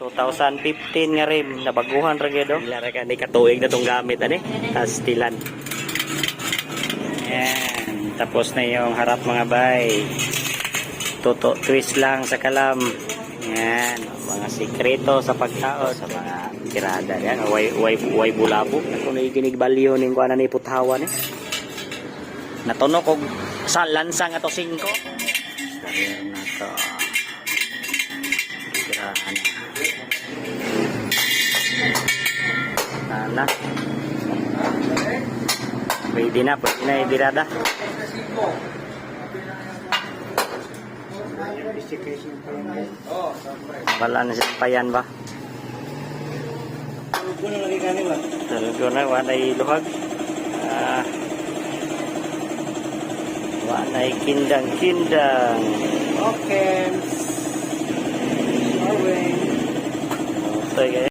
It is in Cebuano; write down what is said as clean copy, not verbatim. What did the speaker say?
2015 nga rim, nabaguhan ra gyud, oh. Pila ra ka ni katuig na tong gamit ani, pastilan. Yan, tapos na yung harap, mga bay. Tuto twist lang sa kalam. Yan, mga sikreto sa pagkaon sa mga tirada. Yan, way way way bulabo. Ako na ginig balyo ning kuan ni puthawan eh. Natunok og sa lansang ato 5. Ayan na to. Tirahan na. Sana. Pwede na ibirada. Wala na siya payan ba? Tulog na, wala luhag. Ah, wala kindang-kindang. Okay. Alright. Okay.